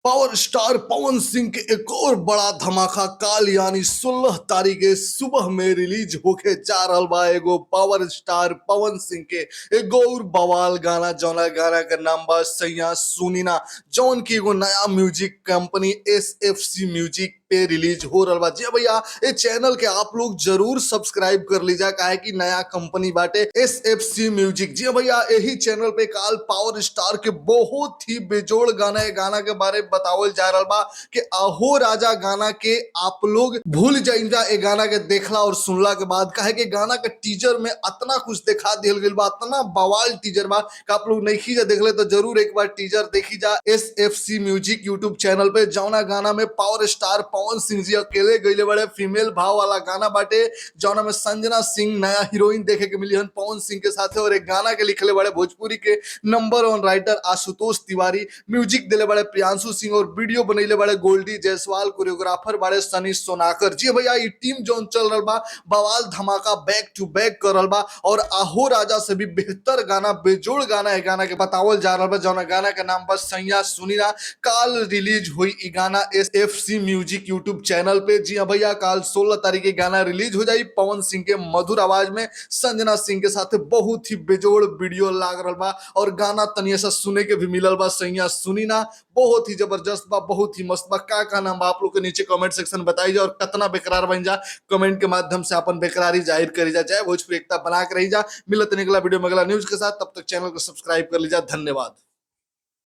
Power star Pawan Singh के एक और बड़ा धमाका काल यानी 16 तारीख के सुबह में रिलीज होके जा रहल बा एगो पावर स्टार पवन सिंह के एगो और बवाल गाना, जौना गाना के नाम बा सैया सुनीना, जौन की एगो नया music company SFC music पे रिलीज हो रहल बा। जी भैया, ये चैनल के आप लोग जरूर सब्सक्राइब कर लीजा, काहे कि नया कंपनी बाटे एसएफसी म्यूजिक। जी भैया, यही चैनल पे काल पावर स्टार के बहुत ही बेजोड़ गाना है, गाना के बारे में बतावल जा रहल बा कि आहो राजा गाना के आप लोग भूल जाइजा ए गाना के देखला और सुनला के बाद, काहे कि गाना के टीजर में अतना कुछ दिखा दिहल गइल बा, अतना बवाल टीजर बा कि आप लोग नहीं जा देखले तो जरूर एक बार टीजर देखी जा एसएफसी म्यूजिक यूट्यूब चैनल पे, जौना गाना में पावर स्टार पवन सिंह जी अकेले गइले बड़े। फीमेल भाव वाला गाना बाटे, जौना में संजना सिंह नया हीरोइन देखे के मिली हन पवन सिंह के साथे, और एक गाना के लिखले बड़े भोजपुरी के number 1 writer Ashutosh Tiwari, music दिले बड़े प्रियांशु सिंह और वीडियो बनैले बड़े गोल्डी जायसवाल, कोरियोग्राफर बड़े सनी सोनाकर। जी भैया, ये टीम जौन चल रहा बा बवाल धमाका बैक टू बैक कर रहा बा और आहो राजा से भी बेहतर गाना, बेजोड़ गाना है गाना के बतावल जा रहा बा, जौना गाना के नाम बस सैया सुनीना। काल रिलीज हुई ई गाना एसएफसी म्यूजिक यूट्यूब चैनल पे। जी हाँ भैया, काल 16 तारीख के गाना रिलीज हो जाई पवन सिंह के मधुर आवाज में संजना सिंह के साथ। बहुत ही बेजोड़ वीडियो लाग रहा बा और गाना तनिया सा सुने के भी मिलल बा सैया सुनीना, बहुत ही जबरदस्त बा, बहुत ही मस्त बा। का का नाम बा आप लोग के नीचे कमेंट सेक्शन बताई जा और कितना बेकरार बन जा कमेंट के माध्यम से अपन बेकरारी जाहिर करी जा। जय भोजपुरी, एकता बना के रही जा। मिलत निकला वीडियो में अगला न्यूज के साथ, तब तक चैनल को सब्सक्राइब कर लीजा। धन्यवाद।